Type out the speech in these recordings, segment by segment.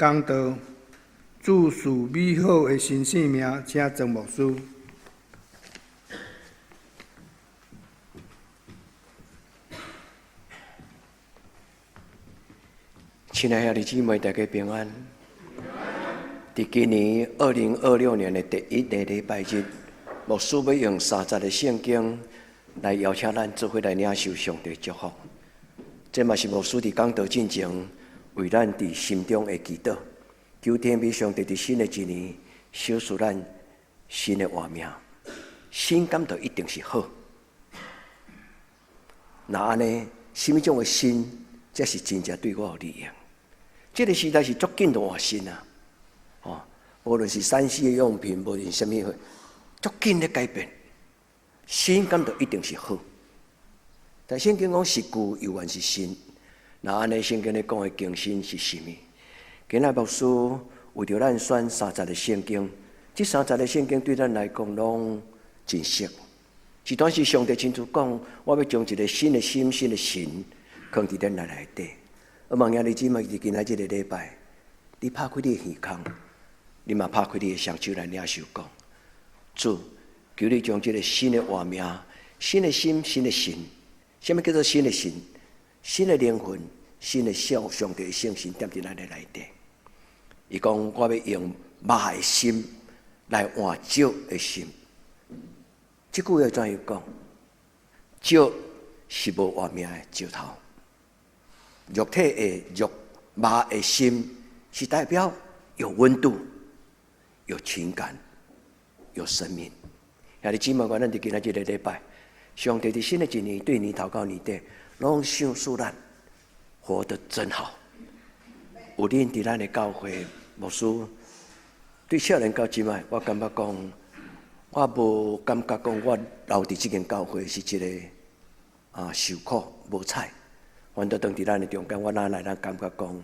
講道，注視美好的新生命，請曾牧師。親愛兄弟姊妹，大家平安。佇今年2026年的第一个禮拜日，牧師欲用三節的聖經來邀請咱做伙來領受上帝祝福。這嘛是牧師佇講道進前為咱佇心中的祈禱，求天父上帝佇新的一年賞賜咱新的活命，新敢就一定是好。若按呢，啥物種的新才是真正對我有利用？這个時代是足緊就換新啊！哦，無論是3C 的用品，無論啥物，足緊咧改變。新敢就一定是好？但聖經講是舊猶原是新。若按呢，聖經咧講的更新是啥物？今仔牧師為著咱選三節的聖經，這三節的聖經對咱來講攏真熟。一段是上帝親自講，我欲將一个新的心、新的神囥佇恁內底。我問兄弟姊妹，佇今仔這个禮拜，你拍開你的耳孔，你嘛拍開你的雙手來領受講，主，求你將這个新的活命、新的心、新的神，啥物叫做新的神？新的靈魂、新的上上帝的聖神踮佇咱的內底。伊講，我欲用肉的心來換石的心。這句話怎樣講？石是無活命的石頭。肉體的肉肉的心是代表有溫度、有情感、有生命。兄弟姊妹，咱佇今仔這个禮拜，上帝佇新的一年對年頭到年底，攏賞賜咱活得真好。有恁佇咱的教會牧師，對少年到這擺，我感覺講，我無感覺講我留佇這間教會是一个啊受苦無彩。反倒當佇咱的中間，我哪來咱感覺講，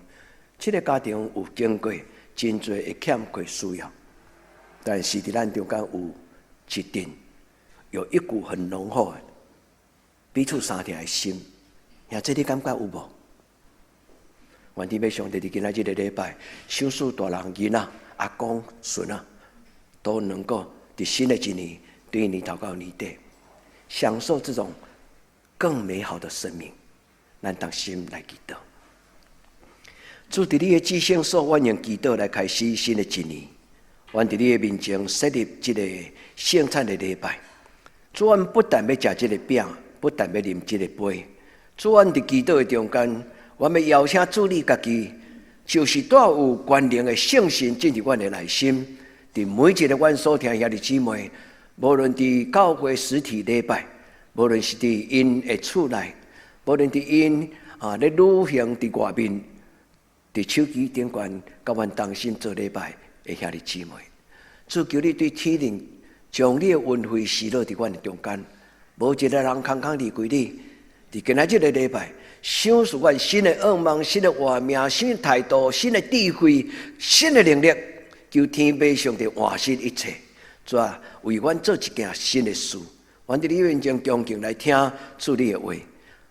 這个家庭有經過真濟的欠缺需要，但是佇咱中間有一陣，有一股很濃厚的彼此相疼的心，兄這你感覺有無？願天父上帝佇今仔這个禮拜，賞賜大人囡仔、阿公、孫仔，都能夠佇新的一年，對年頭到年底，享受這種更美好的生命。咱同心來祈禱，主佇你的至聖所，阮用祈禱來開始新的一年。阮佇你的面前設立這个聖餐的禮拜。主，阮不但欲食這个餅，不但欲啉這个杯。主，阮佇祈禱的中間，阮欲邀請主你家己，就是帶有權能的聖神進入阮的內心。佇每一个阮所疼兄弟姊妹，無論佇教會實體禮拜，無論是佇𪜶的厝內。無論佇𪜶啊咧旅行佇外面，佇手機頂懸，佮阮同心做禮拜的兄弟姊妹，主求你對天靈將你的恩惠施落佇阮的中間，無一个人空空離開你。佇今仔這个禮拜，賞賜阮新的願望、新的活命、新的態度、新的智慧、新的能力，求天父上帝換新一切，主啊，為阮做一件新的事。阮佇你面前恭敬來聽主你的話。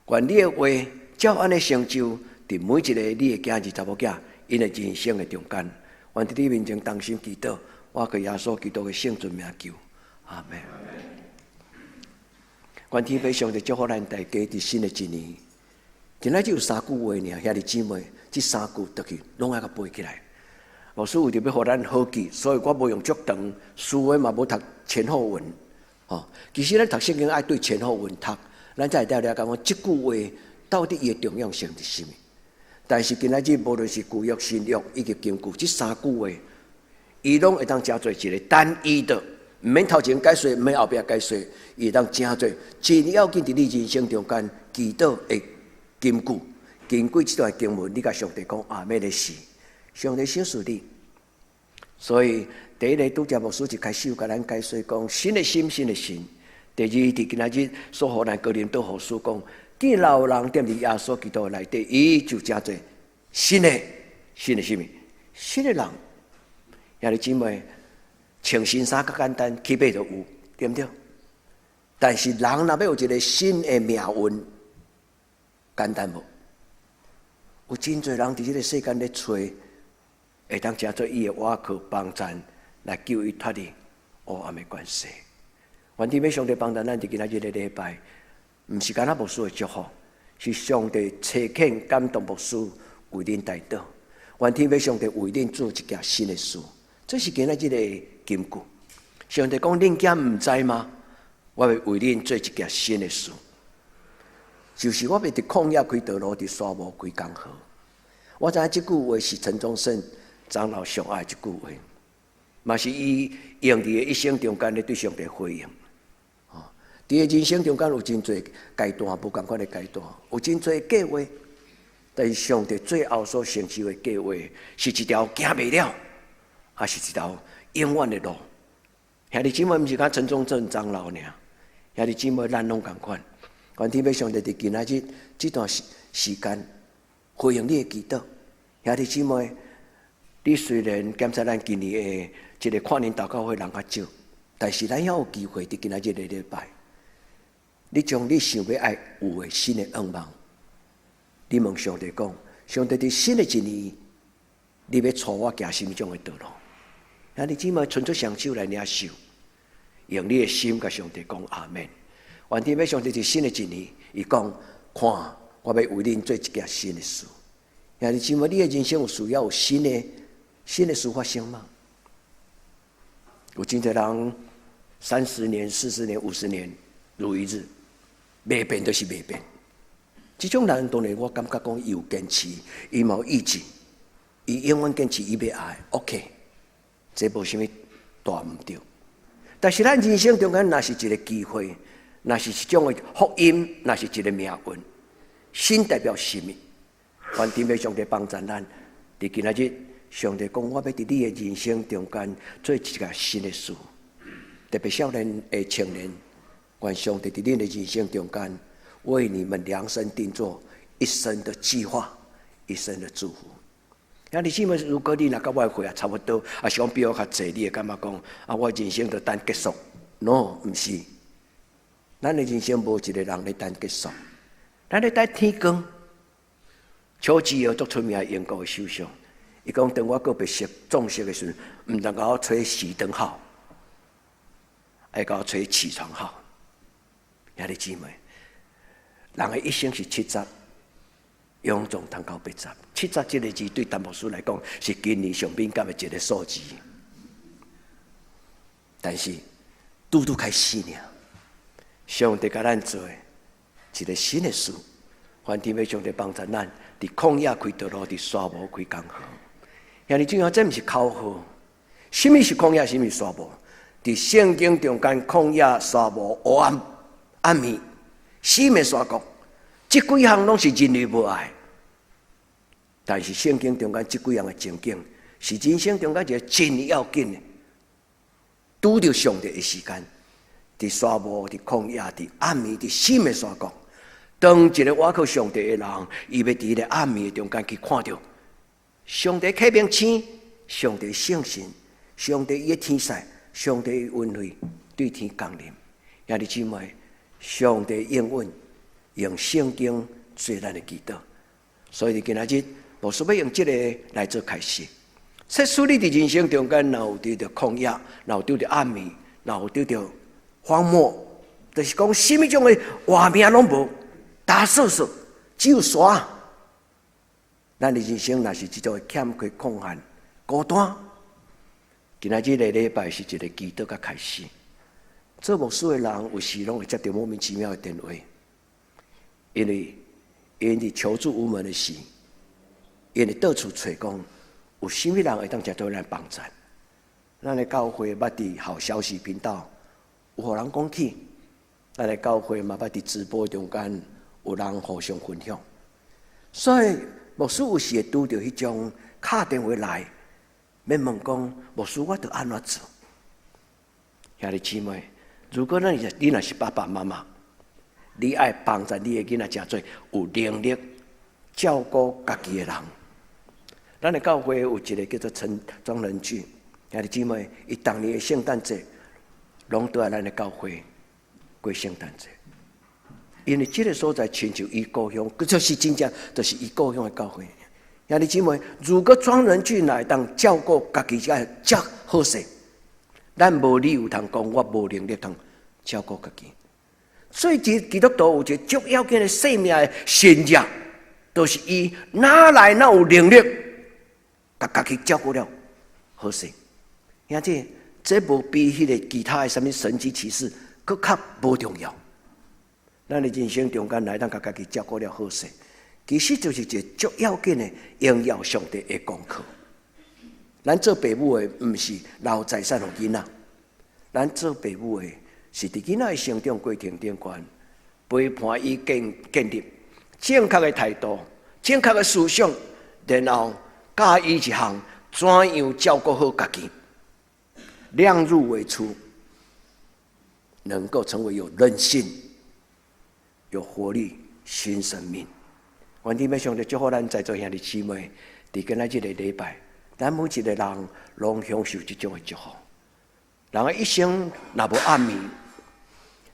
願你的話照按呢成就，佇每一个你的囝兒查某囝𪜶的人生的中間。願佇你面前同心祈禱，我靠耶穌基督的聖尊名求，阿們。願天父上帝祝福咱大家佇新的一年。今仔只有三句話爾，兄弟姊妹，這三句轉去攏愛共背起來。牧師為著欲予咱好記，所以我無用足長，書的嘛無讀前後文。吼，其實咱讀聖經愛對前後文讀。咱才會了解講，這句話到底伊的重要性是啥物？但是今仔日無論是舊約、新約以及金句，這三句話，伊攏會當成做一个單一的，毋免頭前解說，毋免後壁解說，伊會當成做真要緊佇你人生中間祈禱的金句。經過這段經文，你共上帝講阿們的時，上帝賞賜你。所以第一个拄才牧師一開始有共咱解說講新的心，新的神。第二，佇今仔日所予咱哥林多後書講，既然有人踮佇耶穌基督內底，伊就成做新的、新的啥物？新的人。兄弟姊妹，穿新衫較簡單，去買就有，對毋對？但是人若欲有一个新的命運，簡單無？有真濟人佇這个世間咧揣。會當成做伊的倚靠幫贊，來救伊脫離黑暗的權勢。願天父上帝幫助咱，佇今仔日的禮拜，毋是干焦牧師的祝福，是上帝差遣感動牧師為恁代禱。願天父上帝為恁做一件新的事，這是今仔日的金句。上帝講：恁敢毋知嗎？我欲為恁做一件新的事，就是我欲佇曠野開道路，佇沙漠開江河。我知影這句話是陳忠勝長老上愛這句話，嘛是伊用佇伊一生中間咧對上帝回應。哦，佇伊人生中間有真濟階段，無仝款的階段，有真濟計劃，但是上帝最後所成就的計劃，是一條行袂了，抑是一條永遠的路。兄弟姊妹，毋是干焦陳忠勝長老爾，兄弟姊妹，咱攏仝款。願天父上帝佇今仔日這段時間回應你的祈禱。兄弟姊妹，你雖然檢查咱今年的這个跨年禱告會人較少，但是咱猶有機會佇今仔日的禮拜，你將你想欲愛有的新的願望，你問上帝講：上帝佇新的一年，你欲帶我行啥物種的道路？兄弟姊妹，伸出雙手來領受，用你的心共上帝講阿們。願天父上帝佇新的一年，伊講：看，我欲為恁做一件新的事。兄弟姊妹，你的人生有需要有新的事發生嗎？有真濟人30年、40年、50年如一日，袂變就是袂變。這種人當然我感覺講伊有堅持，伊嘛有意志，伊永遠堅持伊欲愛。OK，這無啥物大毋對。但是咱人生中間若是一个機會，若是一種的福音，若是一个命運，新代表什麼？願天父上帝幫助咱，佇今仔日，上帝講我欲佇你的人生中間做一個新的事，特別少年的青年，願上帝佇恁的人生中間為你們量身定做一生的計劃，一生的祝福。兄弟姊妹，如果你若佮我歲也差不多，抑是講比我較濟，你會感覺講啊，我人生就等結束？No，毋是。咱的人生無一个人咧等結束，咱咧等天光。邱吉爾足出名英國的首相，伊講當我閣白色棕色的時陣，毋通共我吹熄燈號，愛共我吹起床號。兄弟姊妹，人的一生是70，勇壯通到80。七十這个字對陳牧師來講是今年上敏感的一个數字。但是拄拄開始爾，上帝共咱做一个新的事，願天父上帝幫助咱，佇曠野開道路，佇沙漠開江河。兄弟姊妹，這毋是口號。啥物是曠野？啥物是沙漠？佇聖經中間，曠野、沙漠、黑暗、暗暝、死的山谷，這幾項攏是人類無愛。但是聖經中間這幾樣的情景，是人生中間一个真要緊的。拄著上帝的時間，佇沙漠、佇曠野、佇暗暝、佇死的山谷，當一个倚靠上帝的人，伊欲佇彼个暗暝中間去看著上帝啟明星、上帝聖神、上帝伊的天使、上帝的恩惠對天降臨。兄弟姊妹，上帝應允用聖經做咱的祈禱，所以今仔日牧師欲用這个來做開始。設使你佇人生中間，若有拄著曠野，若有拄著暗暝，若有拄著荒漠，就是講啥物種的畫面攏無，焦索索，只有沙。咱的人生若是這種的欠缺、空閒、孤單，今仔日的禮拜是一个祈禱的開始。做牧師的人有時攏會接著莫名其妙的電話，因為𪜶佇求助無門的時，𪜶會到處揣講有啥物人會當誠做咱幫贊。咱的教會捌佇好消息頻道有予人講起，咱的教會嘛捌佇直播中間有人互相分享，所以牧師有時會拄著彼種敲電話來，欲問講牧師我著按怎做？兄弟姊妹，如果你若是爸爸媽媽，你愛幫助你的囡仔誠做有能力照顧家己的人。咱的教會有一个叫做陳莊仁俊，兄弟姊妹，伊逐年的聖誕節攏倒來咱的教會過聖誕節，因為這个所在親像伊故鄉，就是真正就是伊故鄉的教會。兄弟姊妹，如果莊人駿會當照顧家己才遮好勢，咱無理由通講我無能力通照顧家己。所以，基督徒有一個足要緊的生命的信念，就是伊哪來哪有能力，共家己照顧了好勢。兄弟，這無比彼個其他的啥物神蹟奇事，閣較無重要。咱的人生中間來當共家己照顧了好勢，其實就是一個足要緊的榮耀上帝的功課。咱做爸母的，毋是留財產予囡仔，咱做爸母的，是佇囡仔的成長過程頂懸，陪伴伊建立正確的態度、正確的思想，然後教伊一項怎樣照顧好家己，量入為出，能夠成為有韌性、有活力新生命。願天父上帝祝福咱在座兄弟姊妹，佇今仔這個禮拜，咱每一個人攏享受這種的祝福。人的一生若無暗暝，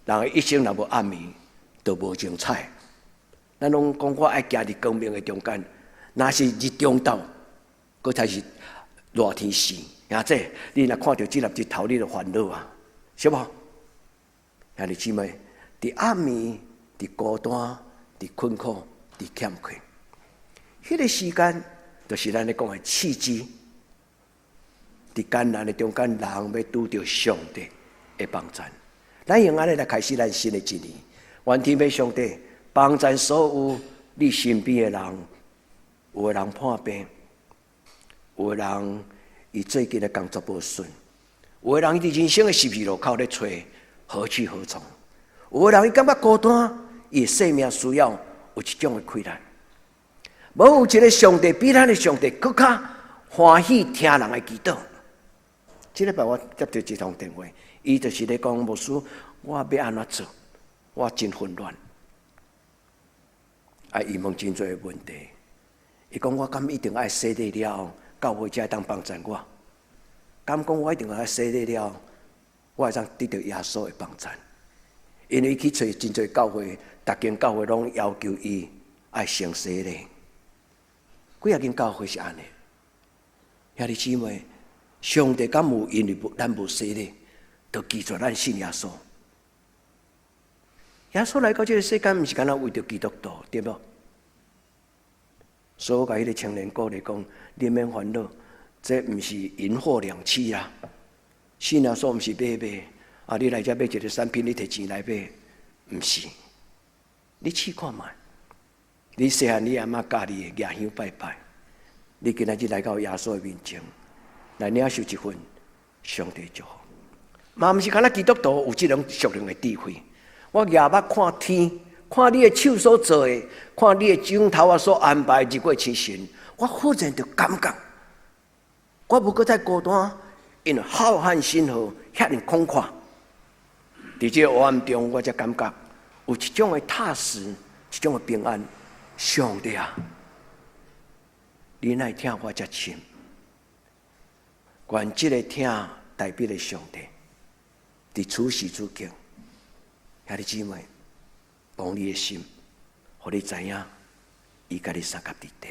人的一生若無暗暝，就無精彩。咱攏講我愛行佇光明的中間，若是日中晝，閣才是熱天時。兄弟，你若看著這粒日頭，你就煩惱啊，是無？兄弟姊妹，佇暗暝，佇孤單，佇困苦，佇欠缺，彼個時間，就是咱咧講的契機。佇艱難的中間，人欲拄著上帝的幫贊。咱用按呢來開始咱新的一年。願天父上帝幫贊所有你身邊的人，有的人破病，有的人伊最近的工作無順，有的人伊佇人生的十字路口咧揣何去何從，有的人伊感覺孤單，伊的生命需要有一種的氣力。無有一個上帝比咱的上帝閣較歡喜聽人的祈禱。這禮拜我接著一通電話，伊就是咧講牧師，我欲按怎做？我真混亂。啊，伊問真濟問題。伊講我敢一定愛洗禮了後，教會才會當幫贊我？敢講我一定愛洗禮了後，我會當得著耶穌的幫贊？因為去揣真濟教會，逐間教會攏要求伊愛先洗禮。幾仔間教會是按呢？兄弟姊妹，上帝敢有因為無咱無洗禮，就拒絕咱信耶穌？耶穌來到這個世間，毋是干焦為著基督徒，對無？所以我共彼個青年鼓勵講，你免煩惱，這毋是銀貨兩訖啦。信耶穌毋是買賣，啊！你來遮買一個產品，你提錢來買，毋是。你試看覓，你細漢你阿媽教你的舉香拜拜，你今仔日來到耶穌的面前，來領受一份上帝祝福。嘛毋是干焦基督徒有這種屬靈的智慧。我舉目看天，看你的手所做的，看你的指頭仔所安排日月星辰，我忽然就感覺，我無閣再孤單，因為浩瀚星河遐爾廣闊。佇這個黑暗中，我才感覺有一種的踏實，一種的平安。上帝啊，你哪會疼我遮深？願這个疼代表的上帝，佇此時此刻，兄弟姊妹，摸你的心，予你知影，伊共你相佮佇底。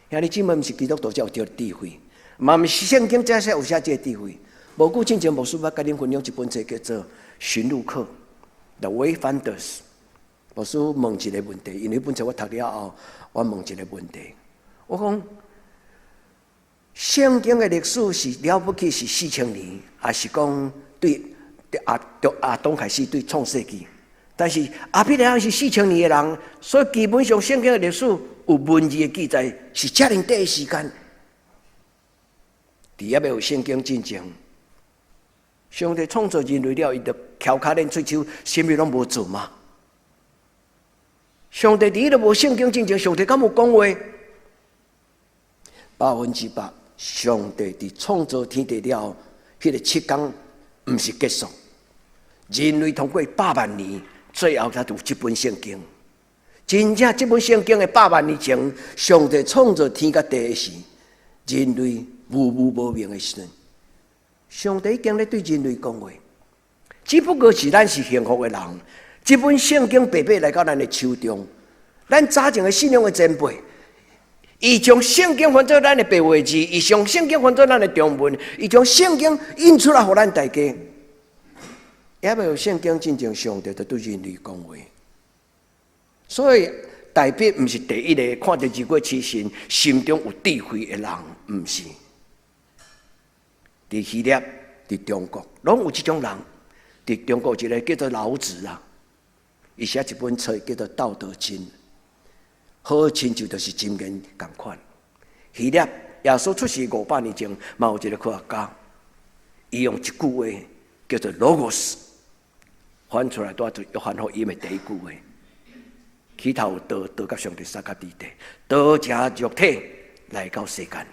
兄弟姊妹，毋是基督徒才有這個智慧，嘛毋是聖經才寫有寫這個智慧。無久進前，牧師捌共恁分享一本冊叫做《尋路客》（The Wayfinders）。牧師問一個問題，因為彼本冊我讀了後，我問一個問題，我講聖經的歷史是了不起是4000年，還是講對亞當開始對創世紀？但是亞伯拉罕是四千年的人，所以基本上聖經的歷史有文字的記載是遮爾短的時間。佇猶未有聖經進前，上帝創造人類了，伊就翹跤鏈喙手，啥物攏無做嗎？上帝佇彼个無聖經進前，上帝敢有講話？100%，上帝佇創造天地了後，彼個7工毋是結束。人類通過百萬年，最後才有這本聖經。真正這本聖經的百萬年前，上帝創造天佮地的時，人類無無無明的時陣，上帝已經咧對人類講話。只不過是咱是幸福的人，這本聖經白白來到咱的手中，咱早前的信仰的前輩，伊將聖經翻做咱的白話字，伊將聖經翻做咱的中文，伊將聖經印出來予咱大家。猶未有聖經進前，上帝就對人類講話。所以大衛毋是第一个看著日月星辰，心中有智慧的人，毋是。佇希臘、佇中國，攏有這種人。佇中國有一个叫做老子啊，伊寫一本冊叫做《道德經》，好親像就是箴言仝款。希臘耶穌出世500年前，嘛有一个科學家，伊用一句話叫做 “logos”，翻出來拄仔約翰福音的第一句話。起頭有道，道佮上帝相佮佇底，道成肉體來到世間。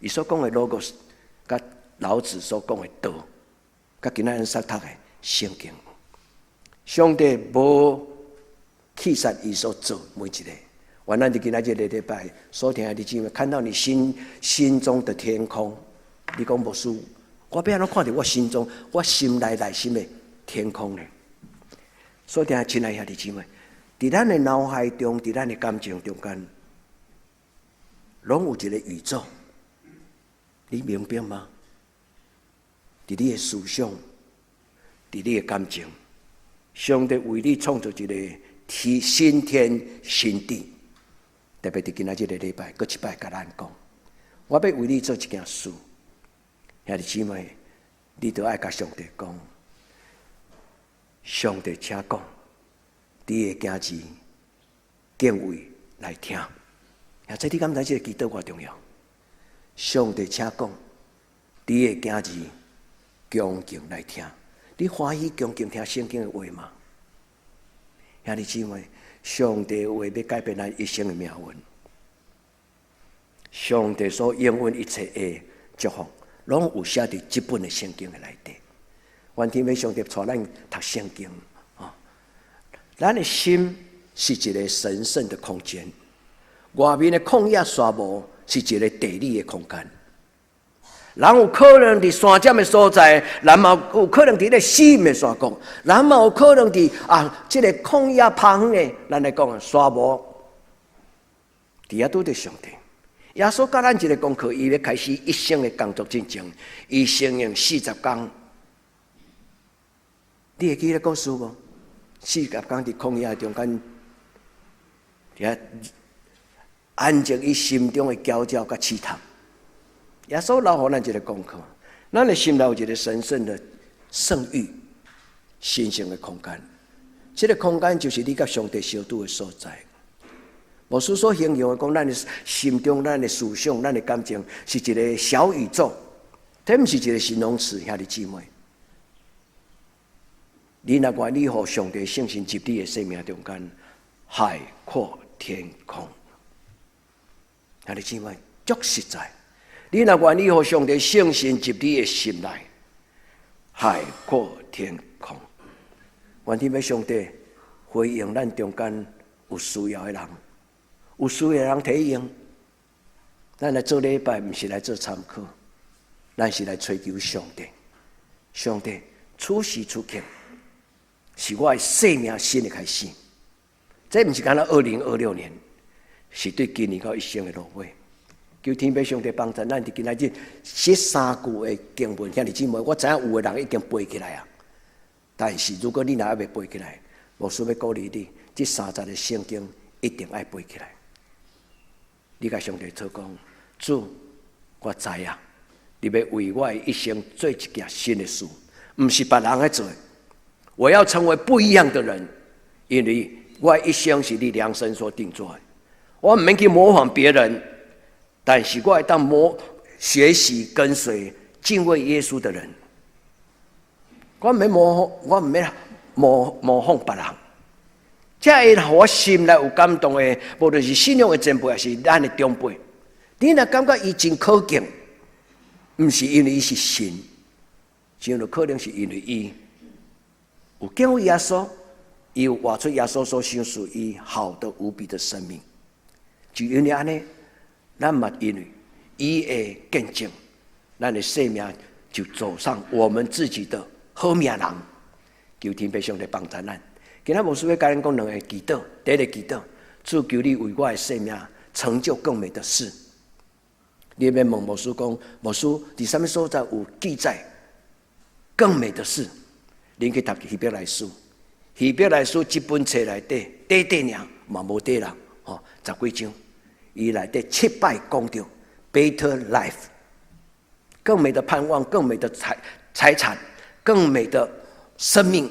伊所講的 logos，佮老子所講的道，佮今仔日所讀的聖經，上帝無棄殺伊所造每一个。原來佇今仔這个禮拜所聽的你姊妹，看到你心中的天空。你講牧師，我欲按怎看著我心中、我心內內心的天空呢？所聽親愛兄弟姊妹，佇咱的腦海中，佇咱的感情中間，攏有一个宇宙，你明白嗎？佇你的思想，佇你的感情，上帝為你創造一个天新天新地。特別佇今仔這个禮拜，閣一擺共咱講，我欲為你做一件事，兄弟姊妹，你著愛共上帝講，上帝請講，你的囝兒敬畏來聽。啊，這你敢知這个祈禱偌重要？上帝請講，你的囝兒恭敬來聽。你歡喜恭敬聽聖經的話嗎？兄弟姊妹，上帝話欲改變咱一生的命運。上帝所應允一切的祝福，攏有寫佇這本的聖經的內底。願天父上帝帶咱讀聖經啊！咱的心是一个神聖的空間，外面的曠野沙漠是一个地理的空間。人有可能佇山尖的所在，人嘛有可能佇咧死蔭的山谷，人嘛有可能佇啊這个曠野荒的，咱來講沙漠，佇遐拄著上帝。耶穌教咱一个功課，伊欲開始一生的工作進前，伊先用四十工。你會記得故事無？四十工佇曠野中間，佇遐安靜伊心中的焦躁佮試探。耶穌留予咱一个功課，咱的心內有一个神聖的聖域、神聖的空間。這个空間就是你佮上帝相拄的所在。牧師所形容的講，咱的心中、咱的思想、咱的感情，是一个小宇宙，這毋是一个形容詞，兄弟姊妹。你若願意予上帝聖神入你的生命中間，海闊天空。兄弟姊妹，足實在。你若願意予上帝聖神入你的心內，海闊天空。願天父上帝回應咱中間有需要的人，有需要的人提用。咱來做禮拜，毋是來做參考，咱是來追求上帝。上帝，此時此刻是我的生命新的開始。這毋是干焦2026年，是對今年到一生的落尾。求天父上帝幫助咱，佇今仔日這三句的經文，兄弟姊妹，我知影有的人已經背起來啊。但是如果你若猶未背起來，牧師欲鼓勵你，這三節的聖經一定愛背起來。你共上帝禱講，主，我知影，你欲為我的一生做一件新的事，毋是別人來做。我要成為不一樣的人，因為我一生是你量身所定做的。我毋免去模仿別人。但是我會當模學習跟隨敬畏耶穌的人，我毋免模仿別人，這會予我心內有感動的，無論是信仰的前輩，抑是咱的長輩，你若感覺伊真可敬，毋是因為伊是神，真有可能是因為伊有敬畏耶穌，伊有活出耶穌所賞賜伊好的無比的生命，就因為按呢。咱嘛因為伊的見證，咱的生命就走上我們自己的好命人。求天父上帝幫助咱。今仔牧師欲共咱講兩个祈禱，第一个祈禱，主求你為我的生命成就更美的事。你欲問牧師講，牧師佇啥物所在有記載更美的事？恁去讀希伯來書，希伯來書這本冊內底，短短爾嘛無短啦，吼，十幾章，伊內底七擺講著 better life，更美的盼望，更美的財產，更美的生命，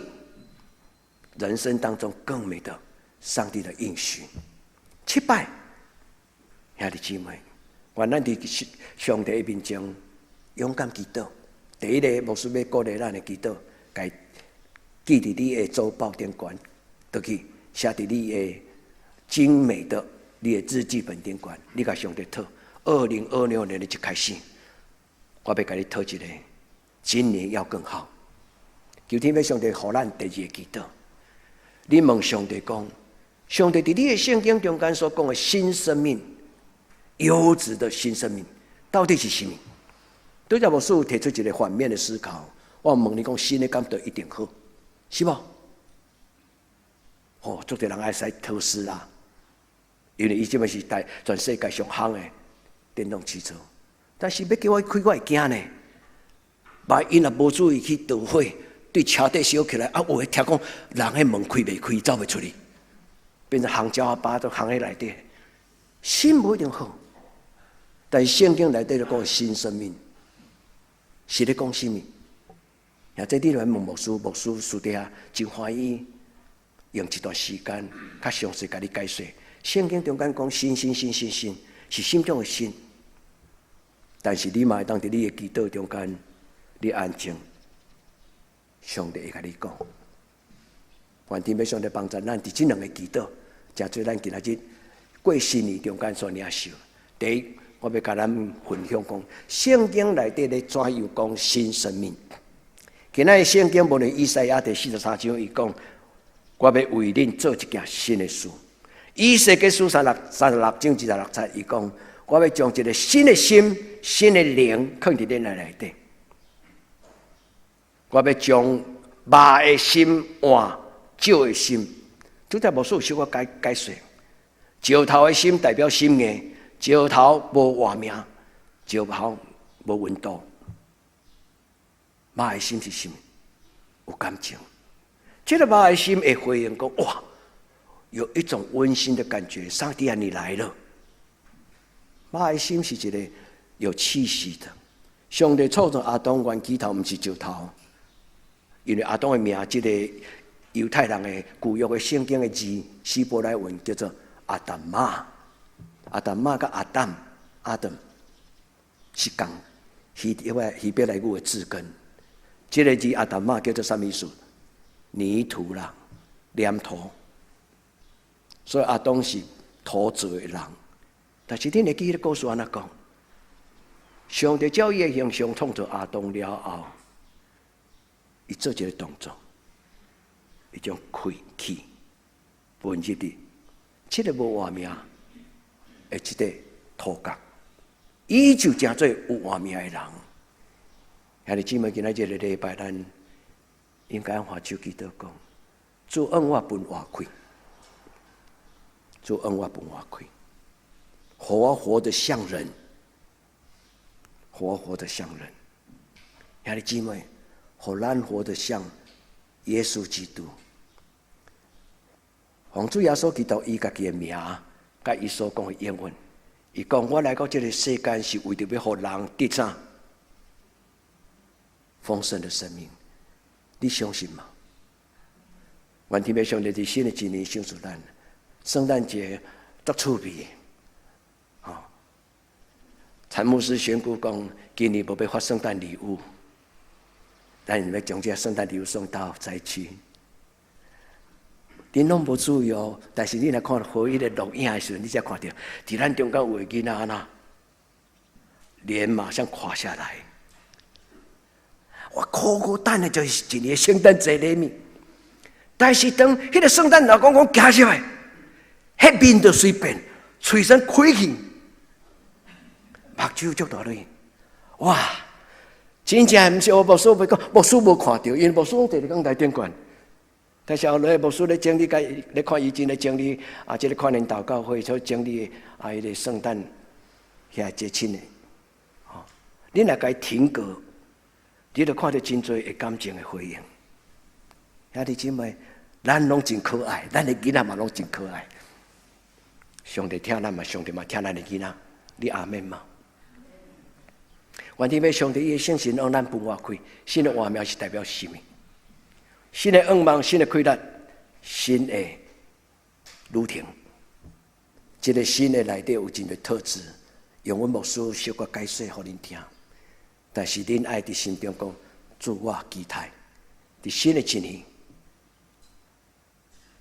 人生當中更美的上帝的應許，七擺，兄弟姊妹，願咱佇上帝面前勇敢祈禱。第一个牧師欲鼓勵咱的祈禱，共記佇你的周報頂懸，倒去寫佇你的精美的你的日記本頂懸，你共上帝討。2026年的一開始，我欲共你討一个，今年要更好。求天父上帝予咱第二个祈禱，你問上帝講，上帝佇你的聖經中間所講的新生命、優質的新生命，到底是啥物？拄才牧師有提出一個反面的思考，我問你講，新的敢著一定好，是無？哦，足濟人愛駛特斯拉，因為伊這擺是台全世界上夯的電動汽車，但是欲叫我開，我會驚呢。萬一若無注意去著火，對車底燒起來，啊，有的聽講人彼門開袂開，走袂出去，變成烘鳥仔巴都烘佇內底。新無一定好，但是聖經內底就講新生命，是咧講啥物？啊，這你來問牧師，牧師私底下真歡喜，用一段時間較詳細共你解說。聖經中間講新新新新新，是啥物種的新？但是你嘛會當佇你的祈禱中間，你安靜，上帝會共你講。願天父上帝幫助咱佇這兩个祈禱，誠做咱今仔日過新年中間所領受。第一，我欲共咱分享講，聖經內底咧怎樣講新生命？今仔日聖經無論以賽亞第43章，伊講，我欲為恁做一件新的事。以西結書36章26節，伊講，我欲將一个新的心、新的靈放佇恁內底。我欲將肉的心換石的心。拄才牧師有小可解解釋，石頭的心代表心硬，石頭無活命，石頭無溫度。肉的心是啥物？有感情。這个肉的心會回應講：哇，有一種溫馨的感覺。上帝啊，你來了。肉的心是一个有氣息的。上帝創造亞當原起頭毋是石頭，因為亞當的名，這个猶太人的舊約的聖經的字，希伯來文叫做阿達瑪。阿達瑪佮亞當，亞當是仝希伯來語的字根。這个字阿達瑪叫做啥物意思？泥土啦，黏土。所以亞當是土做的人。但是恁會記彼个故事按怎講？上帝照伊的形象創造亞當了後，伊做一个動作，伊將氣氣噴入去，這个無活命的這个土角，伊就成做有活命的人。兄弟姊妹，今仔這个禮拜，咱應該按手祈禱講：主恩我分活氣，主恩我分活氣，予我活得像人，活活得像人。兄弟姊妹，予咱活得像耶穌基督。奉主耶穌基督伊家己的名，佮伊所講的應允，伊講我來到這个世間是為著欲予人得啥？豐盛的生命，你相信嗎？願天父上帝佇新的一年賞賜咱，聖誕節足趣味，吼！陳牧師宣布講，今年無欲發聖誕禮物，咱欲將這聖誕禮物送到災區。恁攏無注意哦，但是你若看合一的錄影的時陣，你才看著，佇咱中間有的囡仔按怎，臉馬上垮下來。我苦苦等的就是一年聖誕節禮物，但是當彼个聖誕老公公行入來，彼面就隨變，喙唇開去，目睭足大淚，哇！真正毋是我牧師欲講，牧師無看著，因為牧師攏佇咧講台頂懸。但是後來牧師咧整理，你看伊真咧整理啊，這個跨年禱告會所整理啊，彼個聖誕遐節慶的，吼，你若共伊停格，你就看著真濟會感情的回應。兄弟姊妹，咱攏真可愛，咱的囡仔嘛攏真可愛。上帝疼咱嘛，上帝嘛疼咱的囡仔，你阿們嗎？願天父上帝伊的聖神讓咱分活開，新的活苗是代表啥物？新的願望，新的氣力，新的旅程。這个新的內底有真濟特質，用阮牧師小可解說予恁聽。但是恁愛佇心中講，主我期待，佇新的一年，予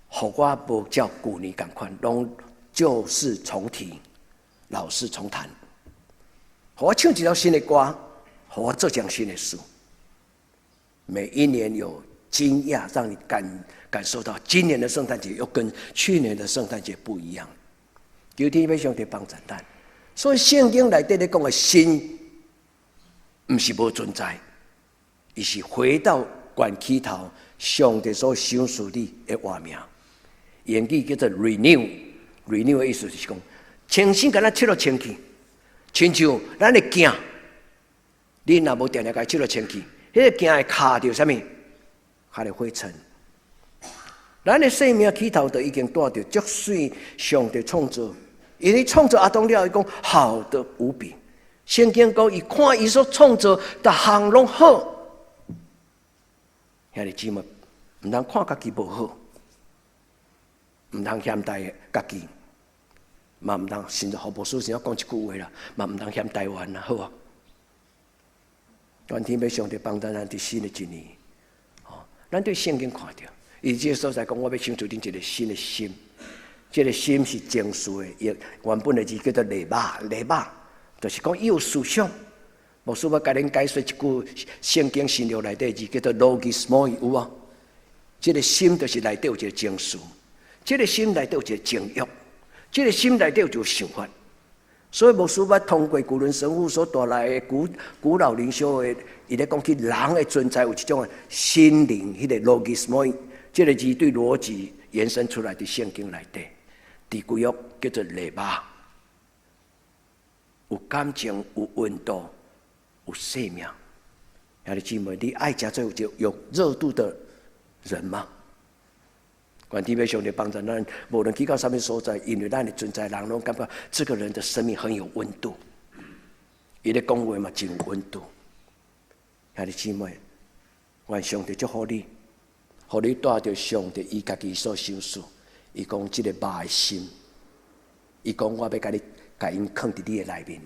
我無照舊年仝款，攏舊事重提，老事重談。予我唱一首新的歌，予我做一項新的事。每一年有驚訝，讓你感受到今年的聖誕節又跟去年的聖誕節不一樣。求天父上帝幫助咱。所以聖經內底咧講的心，毋是無存在，伊是回到原起頭，上帝所賞賜你的活命。英語叫做 renew，renew 的意思就是講，重新共咱拭落清氣，親像咱的鏡，你若無定定共拭落清氣，彼個鏡會卡著啥物？卡著灰塵。咱的生命起頭就已經帶著足媠上帝創造，因為創造亞當了，伊講好得無比。聖經講，伊看伊所創造，逐項攏好。兄弟姊妹，毋通看家己無好，毋通嫌台家己，嘛毋通，甚至何牧師想講一句話啦，嘛毋通嫌台灣啦，好無？願天父上帝幫助咱佇新的一年，吼，咱對聖經看著，伊這个所在講，我欲賞賜恁一个新的心，這个心是情緒的，伊原本的字叫做禮肉，禮肉，就是講伊有思想。牧師欲共恁解說一句聖經新約內底字叫做 logismoi 有無？這个心就是內底有一个情緒，這个心內底有一個情慾，這个心內底有一個想法。所以牧師捌通過古倫神父所帶來的古老靈修的，伊咧講起人的存在有一種心靈，彼个 logismoi，這个字對邏輯延伸出來佇聖經內底，佇舊約叫做禮肉，有感情、有溫度、有生命。兄弟姊妹，你愛誠做有一有熱度的人嗎？願天父上帝幫助咱，無論去到啥物所在，因為咱的存在，人攏感覺這個人的生命很有溫度。伊咧講話嘛真有溫度。兄弟姊妹，願上帝祝福你，予你帶著上帝伊家己所賞賜。伊講這個肉的心，伊講我欲共你，共𪜶囥佇你的內面。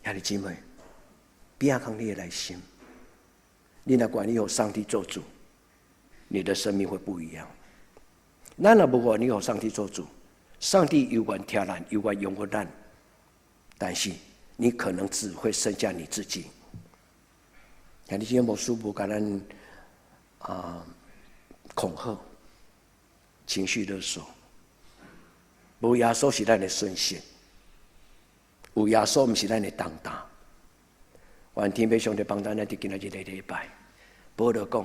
兄弟姊妹，餅囥你的內心。你若願意予上帝做主，你的生命會不一樣。咱若無願意予上帝做主，上帝猶原疼咱，猶原養活咱，但是你可能只會剩下你自己。兄弟姊妹，牧師無共咱啊恐嚇、情緒勒索，無耶穌是咱的損失，有耶穌毋是咱的擔當。願天父上帝幫助咱佇今仔日的禮拜，保羅講，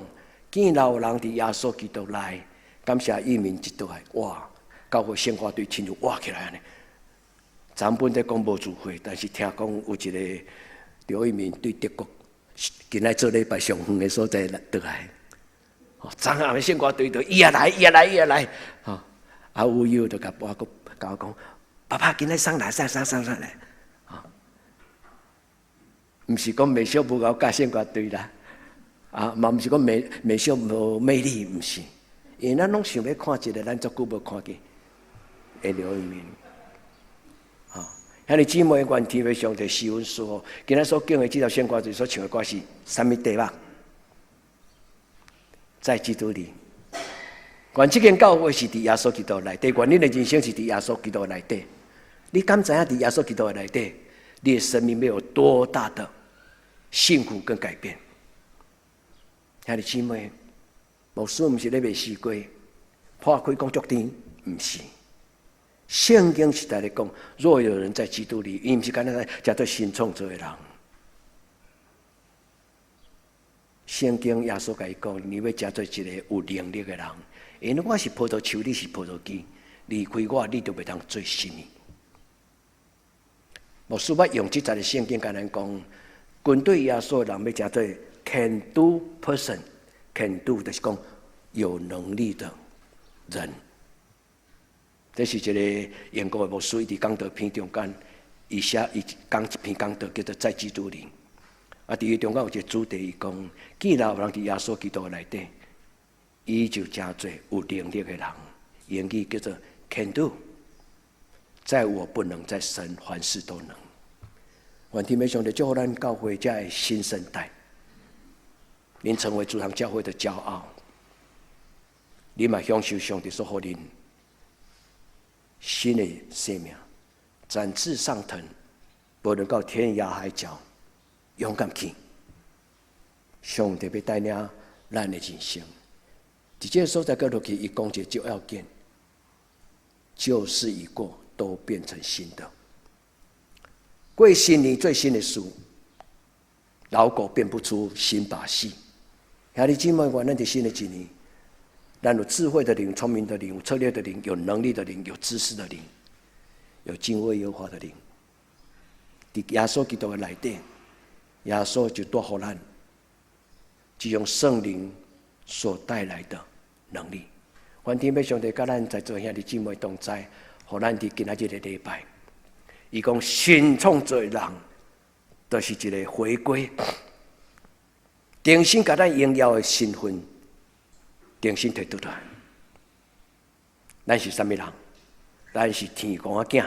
見若有人佇耶穌基督內，感謝義民一倒來，哇！教會聖歌隊親像活起來按呢。昨本咧講無聚會，但是聽講有一个劉一鳴對德國，今仔做禮拜上遠的所在來倒來。昨暗聖歌隊就伊也來，伊也來，伊也來。吼，啊有友就共我共我講，爸爸今仔送來，送送送送來。毋是講美秀無𠢕教聖歌隊啦，啊，嘛毋是講美秀無魅力，毋是，因為咱攏想欲看一个咱足久無看見的劉一鳴。吼，兄弟姊妹，願天父上帝賜恩賜福。今仔所敬的這條聖歌隊所唱的歌是啥物題目？在基督裡，願這間教會是佇耶穌基督內底，願恁的人生是佇耶穌基督內底。你敢知影佇耶穌基督內底，你的生命欲有多大的幸福跟改變？兄弟姊妹，牧師毋是咧賣西瓜，破開講足甜，毋是。聖經實在咧講，若有人在基督裡，伊毋是干焦叫做新創造的人。聖經耶穌共伊講，你欲成做一个有能力的人，因為我是葡萄樹，你是葡萄枝，離開我，你就袂當做啥物。牧師欲用這節的聖經共咱講，跟隨耶穌的人欲成做 can do person，can do 就是講有能力的人。這是一个英國的牧師，伊佇講道篇中間，伊寫伊講一篇講道叫做在基督裡。啊，佇伊中間有一個主題，伊講，既然有人佇耶穌基督內底，伊就成做有能力的人。英語叫做 can do，在我不能，在神凡事都能。願天父上帝祝福咱教會這的新生代，恁成為主堂教會的驕傲，你嘛享受上帝所予恁新的生命，展翅上騰，無論到天涯海角，勇敢去。上帝欲帶領咱的人生，佇這个所在閣落去，伊講一個最要緊，舊事已過，都變成新的。過新年做新的事，老狗變不出新把戲。兄弟姊妹，願咱佇新的一年，咱有智慧的靈、聰明的靈、有策略的靈、有能力的靈、有知識的靈、有敬畏耶和華的靈。佇耶穌基督的內底，耶穌就帶予咱，這種聖靈所帶來的能力。願天父上帝佮咱在座兄弟姊妹同在，予咱佇今仔日的禮拜，伊講新創造的人，就是一個回歸，重新共咱榮耀的身份，重新提出來。咱是啥物人？咱是天公的囝，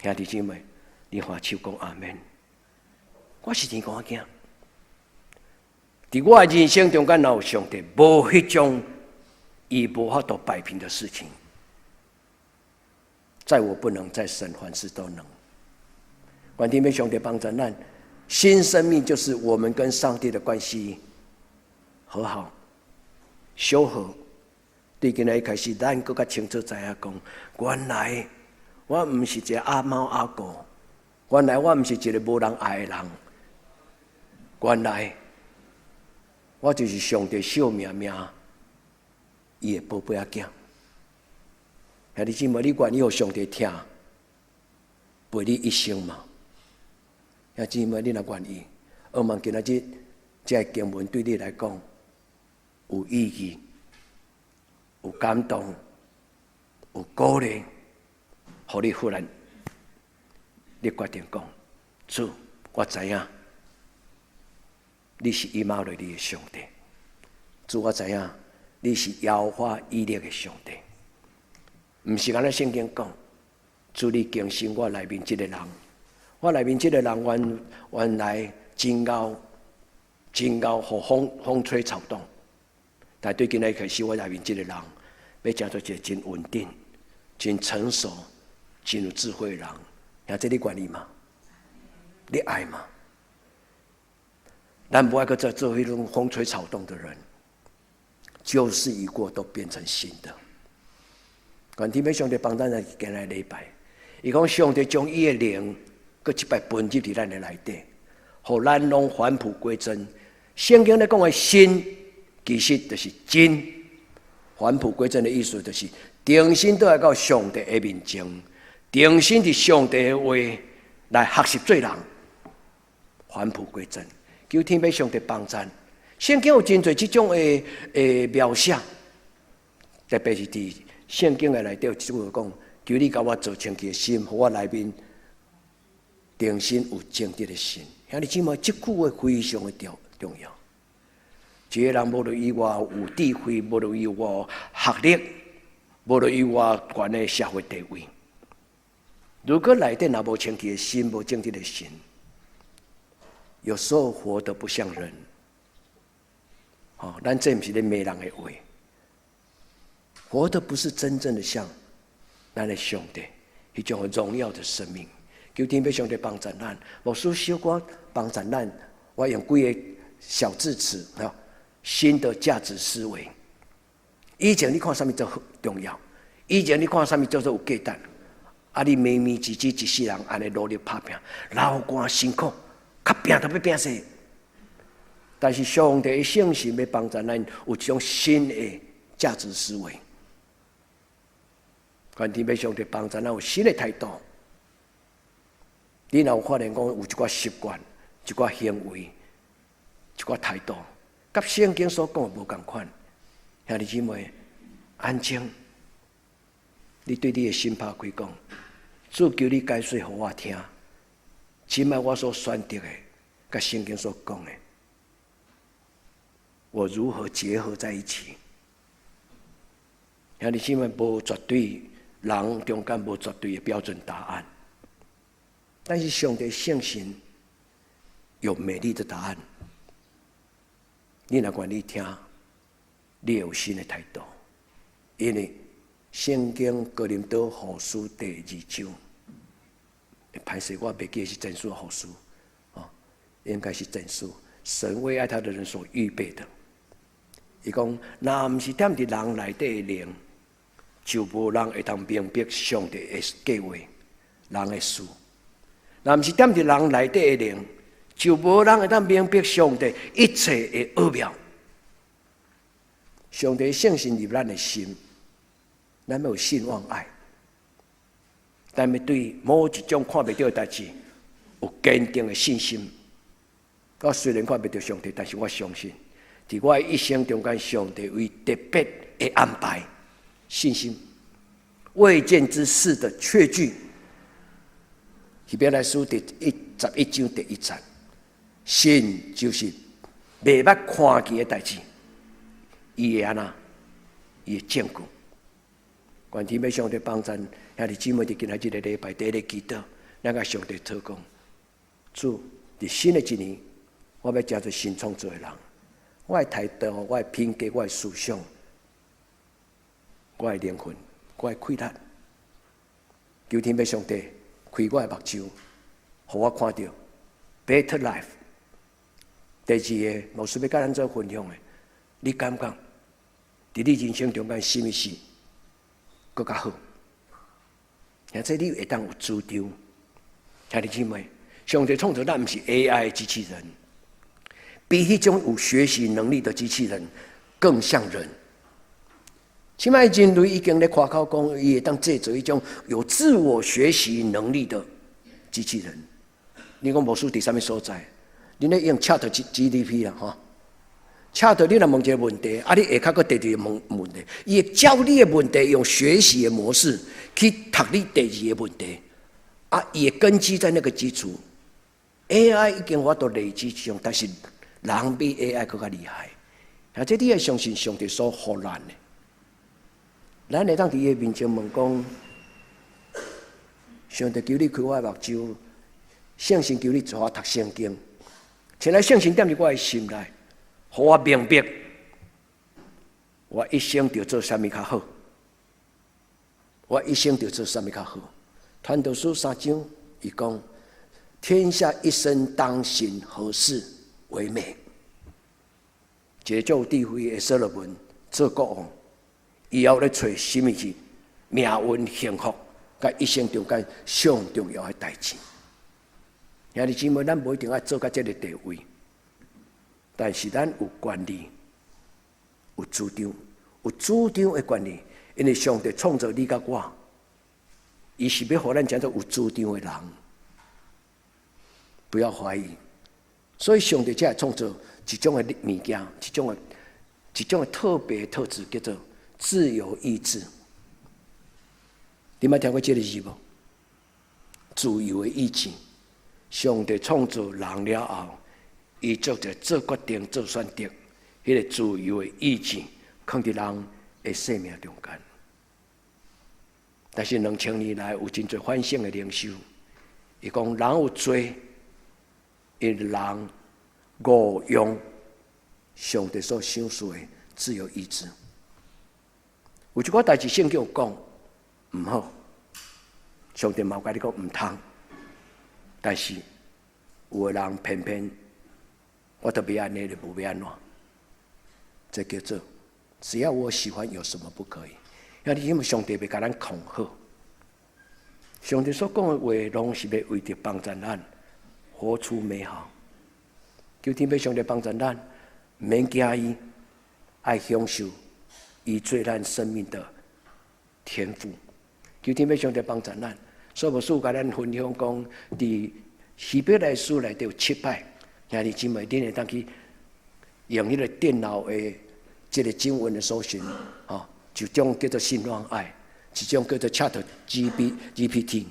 兄弟姊妹，你舉手講阿們。我是天公的囝。佇我的人生中間，若有上帝，無彼種伊無法度擺平的事情，在我不能，在神凡事都能。願天父上帝幫助咱，新生命就是我們跟上帝的關係和好、修和。對今仔日開始，咱閣較清楚知影講，原來我毋是一個阿貓阿狗，原來我毋是一個無人愛的人，原來我就是上帝惜命命伊的寶貝仔囝。兄弟姊妹，你願意予上帝疼，陪你一生嗎？兄弟姊妹，你若願意，希望今仔日這個經文對你來講有意義、有感動、有鼓勵，予你忽然你決定講：主，我知影你是以馬內利的上帝。主，我知影你是耶和華以勒的上帝。毋是按呢聖經講，主你更新我內面這个人，我內面這个人原來真𠢕，真𠢕，予風吹草動。但對今仔開始，我內面這个人欲成做一个真穩定、真成熟、真有智慧的人。兄弟，你願意嗎？你愛嗎？咱無愛閣再做彼種風吹草動的人，舊事已過，都變成新的。願天父上帝幫咱來今仔禮拜，伊講上帝將伊的靈，閣一擺分入佇咱的內底，予咱攏返璞歸真。聖經咧講的新，其實就是真。返璞歸真的意思，就是重新倒來到上帝的面前，重新佇上帝的話來學習做人，返璞歸真。求天父上帝幫贊。聖經有真濟這種的描寫，特別是佇聖經的內底有一句話講：求你共我造清氣的心，予我內面重新有正直的心。兄弟姊妹，這句話非常的重要。一个人無論伊偌有智慧，無論伊偌學歷，無論伊偌懸的社會地位，如果內底若無清氣的心，無正直的心，有時候活得不像人。哦，咱這毋是咧罵人的話，活得不是真正的像咱的上帝，彼種榮耀的生命。求天父上帝幫助咱，牧師小可幫助咱。我用幾個小字詞啊，新的價值思維。以前你看啥物做重要？以前你看啥物叫做有價值？啊，你瀰瀰滋滋一世人按呢努力拍拚，流汗辛苦，較拚都欲拚死。但是上帝的聖神欲幫助咱有一種新的價值思維。願天父上帝幫助咱有新的態度。你若有發現講有一寡習慣、一寡行為、一寡態度，佮聖經所講的無仝款，兄弟姊妹，安靜。你對你的心拍開講，主求你解說予我聽。這擺我所選擇的，佮聖經所講的，我如何結合在一起？兄弟姊妹，無絕對，人中間無絕對的標準答案，但是上帝聖神有美麗的答案。你若願意聽，你會有新的態度，因為聖經哥林多後書第二章，歹勢我袂記得是前書後書，哦，應該是前書。神為愛他的人所預備的，伊講，若毋是踮佇人內底的靈，就無人會當明白上帝的計劃、人的事。若毋是踮佇人內底的靈，就無人會當明白上帝一切的奧妙。上帝聖神入咱的心，咱欲有信望愛，咱欲對某一種看袂著的代誌有堅定的信心。我雖然看袂著上帝，但是我相信，佇我的一生中間，上帝有特別的安排。信心，未見之事的確據。希伯來書第11章第一節，信就是未捌看見的代誌，伊會按怎？伊的證據。願天父上帝幫助兄弟姊妹佇今仔這个禮拜第一个祈禱，咱共上帝禱告，主，佇新的一年，我欲成做新創造的人，我的態度、我的品格、我的思想、我的靈魂、我的氣力，求天父上帝開我的目睭，予我看著 better life。第二個，牧師欲佮咱做分享的，你感覺佇你人生中間，啥物事閣較好？而且你會當有主張，兄弟姊妹，上帝創造咱毋是 AI 機器人，比彼種有學習能力的機器人更像人。這擺人類已經咧誇口講，伊會當製造一種有自我學習能力的機器人。你講牧師佇啥物所在？恁咧用 ChatGPT 啦，吼。Chat 你若問一個問題，啊，你下跤閣提一個問問題，伊會照你的問題用學習的模式去讀你第二個問題，啊，伊會根基在那個基礎。AI 已經有法度累積這種，但是人比 AI 閣較厲害。而且你愛相信上帝所予咱的，咱會當佇伊面前問講：上帝求你開我的目睭，聖神求你帶我讀聖經，現在聖神踮佇我的心內，予我明白，我一生著做啥物較好，我一生著做啥物較好。傳道書三章，伊講：天下一生當行何事為美？一個足有智慧的所羅門做國王，以後咧揣啥物是命運幸福，佮一生中間上重要的代誌。兄弟姊妹，咱無一定愛做到這个地位，但是咱有權利、有主張、有主張的權利，因為上帝創造你佮我，伊是欲予咱成做有主張的人，不要懷疑。所以上帝才會創造一種的物件，一種的特別特質，叫做自由意志。你捌聽過這个字無？自由的意志。上帝創造人了後，伊做一個做決定、做選擇，彼個自由的意志，囥佇人的生命中間。但是2000年來有真濟反省的靈修，伊講人有罪，因人誤用上帝所賞賜的自由意志。有一寡代誌聖經有講毋好，上帝嘛有共你講毋通。但是有的人偏偏我著欲按呢，就無欲按怎，這叫做只要我喜歡，有什麼不可以？因為你因為上帝袂共咱恐嚇，上帝所講的話，攏是欲為著幫助咱活出美好。求天父上帝幫助咱，毋免驚伊，愛享受伊做咱生命的天父。求天父上帝幫助咱。所以牧師共咱分享講，佇希伯來書內底有七擺，兄弟姊妹，恁會當去用彼個電腦的這个經文的搜尋，吼，一種叫做信望愛，一種叫做 Chat GPT，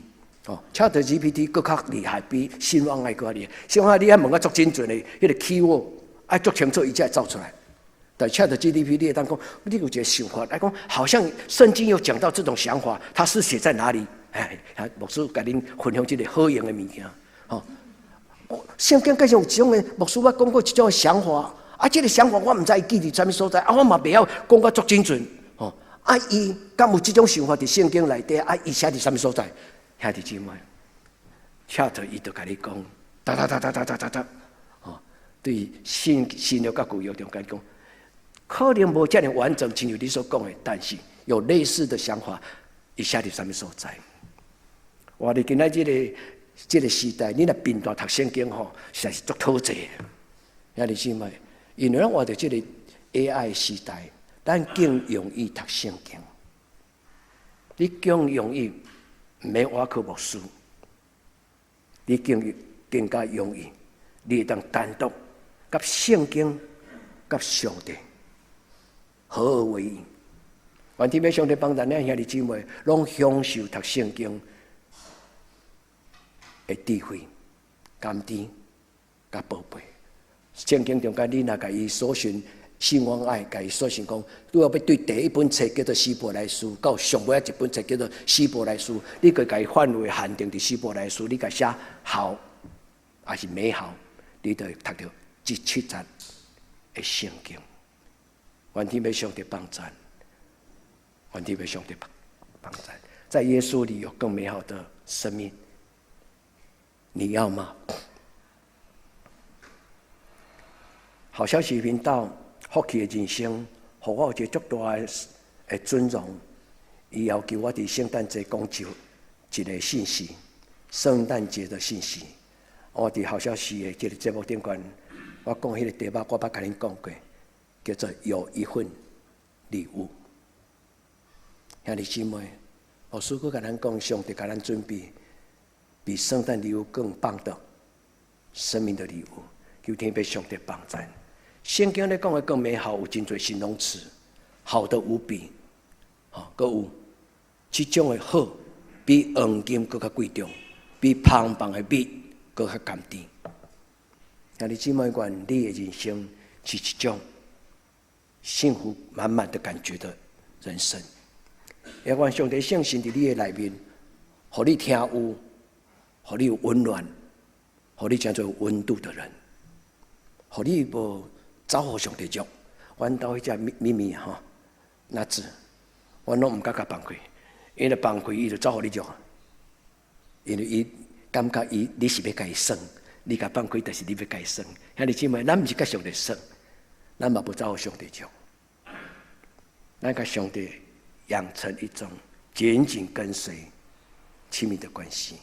哦，Chat GPT 閣較厲害，比信望愛閣較厲害。信望愛你愛問甲足精準的，彼个 keyword 愛足清楚，伊才會走出來。但 Chat GPT 你會當講，你有一个想法，來講好像聖經有講到這種想法，它是寫在哪裡？哎，牧師共恁分享這个好用的物件，吼。聖經介紹有一種的牧師，我講過一種的想法，啊，這个想法我毋知伊記佇啥物所在，啊，我嘛袂曉講甲足精準，吼。啊，伊敢有這種想法佇聖經內底？啊，伊寫佇啥物所在？兄弟姊妹，Chat 伊就共你講，噠噠噠噠噠噠噠噠，吼，對新約佮舊約中間講，可能無遮爾完整，親像你所講的，但是有類似的想法，伊寫佇啥物所在？哇！佇今仔這个時代，你若貧惰讀聖經吼，實在是足討債。兄弟姊妹，因為咱活佇這个 AI 時代，咱更容易讀聖經，你更容易毋免倚靠牧師，你更加容易，你會當單獨佮聖經、佮上帝合而為一。願天父上帝幫助咱兄弟姊妹，攏享受讀聖經的智慧、甘甜、佮寶貝。聖經中間，你若共伊搜尋信望愛，共伊搜尋講，拄好欲對第一本冊叫做希伯來書，到上尾仔一本冊叫做希伯來書，你共伊範圍限定佇希伯來書，你共寫好，抑是美好，你就會讀著這七節的聖經。願天父上帝幫助，願天父上帝幫助，在耶穌裡有更美好的生命，你要嗎？好消息頻道，福氣的人生，予我有一個足大的尊榮。伊要求我佇聖誕節講一個信息，聖誕節的信息。我佇好消息的這个節目頂懸，我講彼个題目，我捌共恁講過，叫做有一份禮物。兄弟姊妹，牧師閣共咱講，上帝共咱準備比聖誕禮物更棒的生命的禮物，求天父上帝幫助。聖經咧講的更美好，有真濟形容詞，好的無比，吼，閣有這種的好，比黃金閣較貴重，比芳芳的蜜閣較甘甜。兄弟姊妹，願你的人生是一種幸福滿滿的感覺的人生。也願上帝聖神佇你的內面，予你聽有，予你有溫暖，予你成做有溫度的人，予你無走予上帝熱。阮兜彼隻咪咪吼，那隻，阮攏毋敢共放開，因為放開伊就走予你熱。因為伊感覺伊你是欲共伊耍，你共放開，就是你欲共伊耍。兄弟姊妹，咱毋是共上帝耍，咱嘛無走予上帝熱。咱共上帝養成一種緊緊跟隨、親密的關係。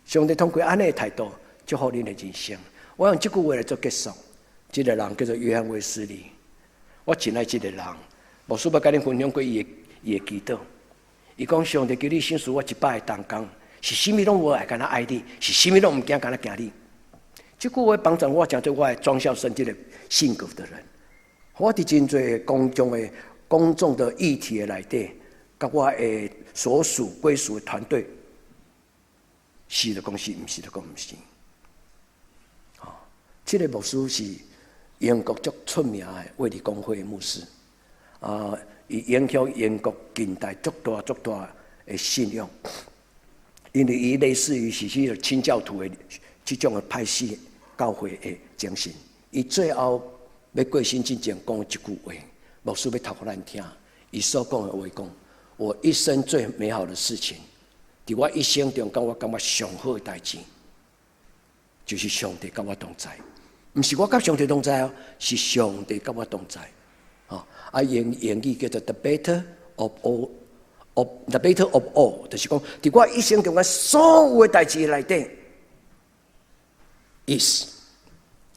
上帝通過按呢的態度祝福恁的人生。我用這句話來做結束。這个人叫做約翰衛斯理，我真愛這个人。牧師捌共恁分享過伊的祈禱。伊講上帝求你賞賜我100个同工，是啥物攏無愛，干焦愛你；是啥物攏毋驚，干焦驚你。這句話幫助我成做我的莊孝生這个性格的人。我佇真濟公眾的議題的內底，佮我的所屬歸屬的團隊，是就講是，毋是就講毋是。哦，這个牧師是英國足出名的衛理公會牧師，啊，伊影響英國近代足大足大的信仰，因為伊類似於是彼个清教徒的這種的派系教會的精神。伊最後欲過身之前講一句話，牧師欲讀予咱聽。伊所講的話講：我一生最美好的事情，佇我一生中間，我感覺上好的代誌，就是上帝佮我同在。毋是我佮上帝同在哦，是上帝佮我同在。哦，啊，英語叫做 The better of all of the better of all，就是講，佇我一生中間所有的代誌內底，is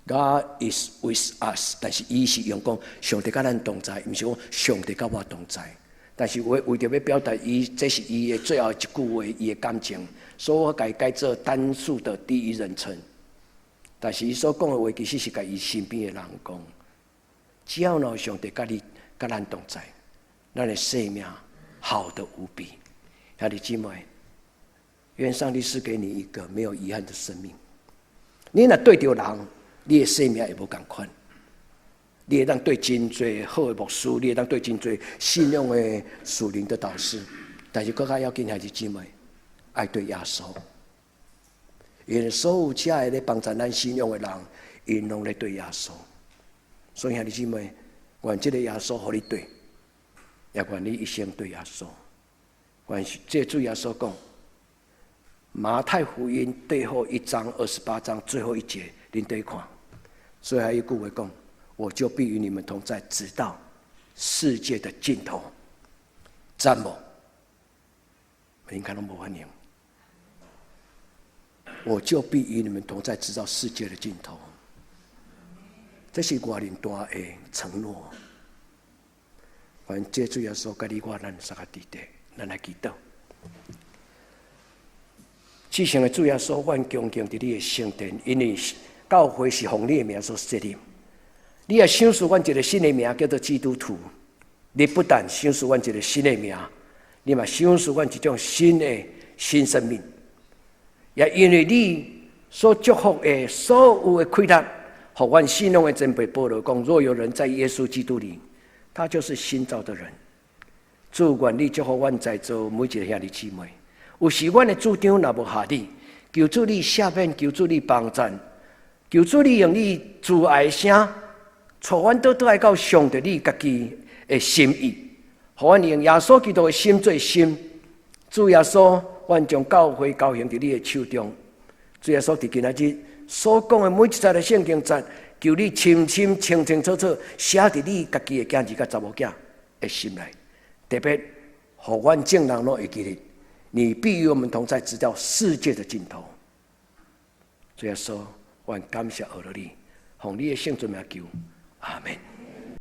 God is with us，但是伊是用講上帝佮咱同在，毋是講上帝佮我同在。但是為為著欲表達伊，這是伊的最後一句話，伊的感情，所以我共伊改做單數的第一人稱。但是伊所講的話，其實是共伊身邊的人講：只要若上帝佮你、佮咱同在，咱的生命好得無比。兄弟姊妹，願上帝賜給你一個沒有遺憾的生命。你若對著人，你的生命會無仝款。你會當對真濟好的牧師，你會當對真濟信仰的屬靈的導師，但是閣較要緊兄弟姊妹，愛對耶穌。因為所有遮的咧幫助咱信仰的人，𪜶攏咧對耶穌。所以兄弟姊妹，願這个耶穌予你對，也願你一生對耶穌。願這主耶穌講，馬太福音最後一章28章最後一節，恁綴看。最後一句話講：我就必與你們同在，直到世界的盡頭。讚無？恁看攏無反應。我就必與你們同在，直到世界的盡頭。這是偌爾大的承諾。願這主耶穌佮你我咱三个弟弟，咱來祈禱。至聖的主耶穌，阮恭敬佇你的聖殿，因為教會是奉你的名所設立。你也賞賜阮一个新的名，叫做基督徒。你不但賞賜阮一个新的名，你嘛賞賜阮一種新的新生命。也因為你所祝福的所有的氣力，予阮信仰的前輩保羅講：若有人在耶穌基督裡，他就是新造的人。主，願你祝福阮在座每一个兄弟姊妹。有時阮的主張若無合你，求主你赦免，求主你幫贊，求主你用你慈愛的聲，帶阮倒轉來到上帝你家己的心意，予阮用耶穌基督的心做心。主耶穌，阮將教會交還佇你的手中。主耶穌佇今仔日所講的每一節的聖經節，求你深深清清楚楚寫佇你家己的囝兒佮查某囝的心內，特別予阮眾人攏會記得，你必與我們同在，直到世界的盡頭。主耶穌，阮感謝阿羅你，奉你的聖尊名求，阿門。